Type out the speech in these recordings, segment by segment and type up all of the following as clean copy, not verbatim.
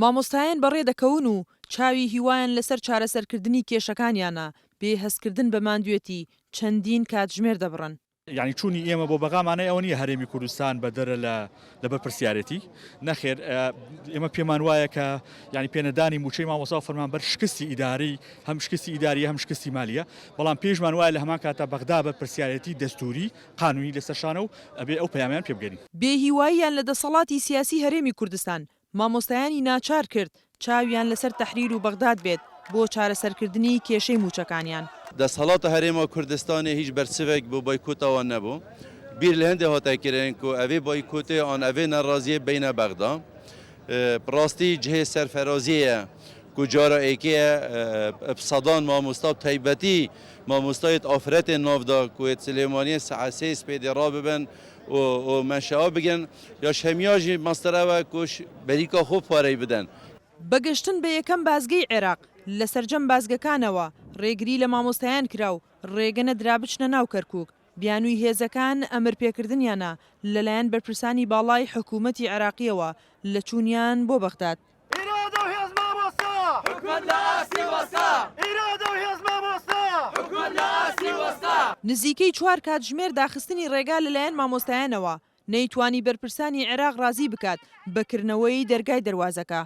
مامۆستایان بەڕێ دەکەون و چاوی هیوایان لەسەر چارەسەرکردنی کێشەکانیانە، بێ هەستکردن بە ماندوێتی چەندین کاتژمێر دەبڕن. یانی چوونی ئێمە بۆ بەغا مانای ئەوە نییە هەرێمی کوردستان بەدەرە لە لە بەرپرسیارێتی، نەخێر ئێمە پێمان وایە کە یانی پێنەدانی مووچەی مامۆستا و فەرمانبەر شکستی ئیداری هەم شکستی ئیداریە هەم شکستی مالیە، بەڵام پێیشمان وایە لە هەمان کاتدا بەغدا بەرپرسیارێتی دەستووری قانونی لەسەر شانە و ئەبێ ئەو پەیامەیان پێ بگەین. بێ هیواییان لە دەسەڵاتی سیاسی هەرێمی کوردستان مامۆستایانی ناچار کرد چاویان لەسەر تەحریر و بەغداد بێت بۆ چارەسەرکردنی کێشەی مووچەکانیان. دەسهەڵاتە هەرێما کوردستانێ هیچ بەرسڤێک بۆ بایکۆتا وان نەبوو. بیر لە هەندێ هاتە کرن کو ئەڤێ بایکۆتێ ئان ئەڤێ نەڕازیێ بینە بەغدا. ڕاستی جهێ سەرفەرازیێە کو جارا ئێکێە ب سەدان مامۆستا ب تایبەتی مامۆستایێت ئافرەتێن ناڤدا کو ێت سلێمانیێ سەعە سێ سپێدێ ڕاببن و و مەنشەئا بگرن یا شەمیا ژی مەستەر ئەوە کوش بەریکا خۆ پارەی بدەن. بە گەشتن بە یەکەم بازگەی عێراق، لە سەرجەم بازگەکانەوە رێگری لە مامۆستایان کرا و رێگە نەدرا بچنە ناو کەرکوک، بیانووی هێزەکان ئەمرپێکردنیانە لەلایەن بەرپرسانی باڵای حکومەتی عێراقییەوە لە چوونیان بۆ بەغداد. ئیرادە و هێز مامۆستا. حکومەت لە ئاستی وەستا. ئیرادە و هێز مامۆستا. حکومەت لە ئاستی وەستا. نزیکەی چوار کاتژمێر داخستنی ڕێگا لەلایەن مامۆستایانەوە نەیتوانی بەرپرسانی عێراق ڕازی بکات بە کردنەوەی دەرگای دەروازەکە.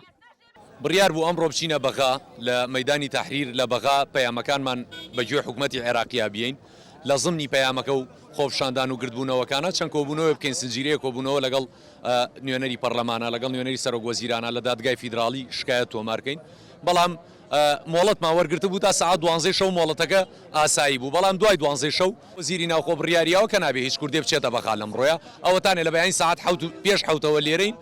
بڕیار بوو ئەمڕۆ بچینە بەغا لە مەیدانی تەحریر لە بەغا پەیامەکانمان بە گوێ حکومەتی عێراقیا بیەین لە زمنی پەیامەکە و خۆپیشاندان و گردبوونەوەکانا چەند کۆبوونەوەیە بکەین زنجیرەیە کۆبوونەوە لەگەڵ نوێنەری پەڕلەمانە لەگەڵ نوێنەری سەرۆک وەزیرانە لە دادگای فیدراڵی شکایەت تۆمار کەین بەڵام مۆڵەتمان وەرگرتبوو تا سەعات دوانزەی شەو مۆڵەتەکە ئاسایی بوو بەڵام دوای دوانزەی شەو وەزیری ناوخۆ بڕیاریاوە کە نابێ هیچ کوردێ بچێتە بەغا لەمڕۆیە ئەوەتانێ لە بەیانی سەعات حەوت و پێش حەوتەوە لێرەین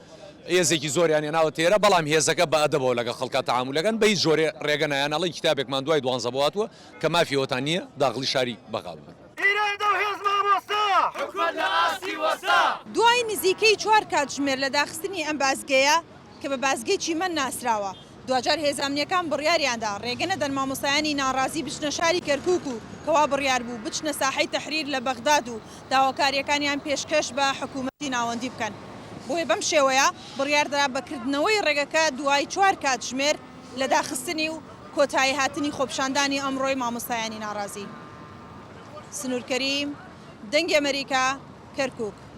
هێزێکی زۆریان هێناوە تێرە بەڵام هێزەکە بە ئەدەبەوە لەگەڵ خەڵکا تەعامولەکەن بە هیچ جۆرێ ڕێگە نایەن ئەڵێن کیتابێکمان دوای دوانزە بۆ هاتووە کە مافی ئەوەتان نییە داخڵی شاری بەغا ببن. ئیرادە و هێز مامۆستا. حکومەت لە ئاستی وەستا. دوای نزیکەی چوار کاتژمێر لە داخستنی ئەم بازگەیە کە بە بازگەی چیمەن ناسراوە، دواجار هێزە ئەمنییەکان بڕیاریاندا رێگە نەدەن مامۆستایانی ناڕازی بچنە شاری کەرکوک و کەوا بڕیار بوو بچنە ساحەی تەحریر لە بەغداد و داواکارییەکانیان پێشکەش بە حکومەتی ناوەندی بکەن. بۆیە بەم شێوەیە بڕیاردرا بە کردنەوەی رێگەکە دوای چوار کاتژمێر لە داخستنی و کۆتاییهاتنی خۆپیشاندانی ئەمڕۆی مامۆستایانی ناڕازی. سنوور کەریم، دەنگی ئەمەریکا، کەرکوک.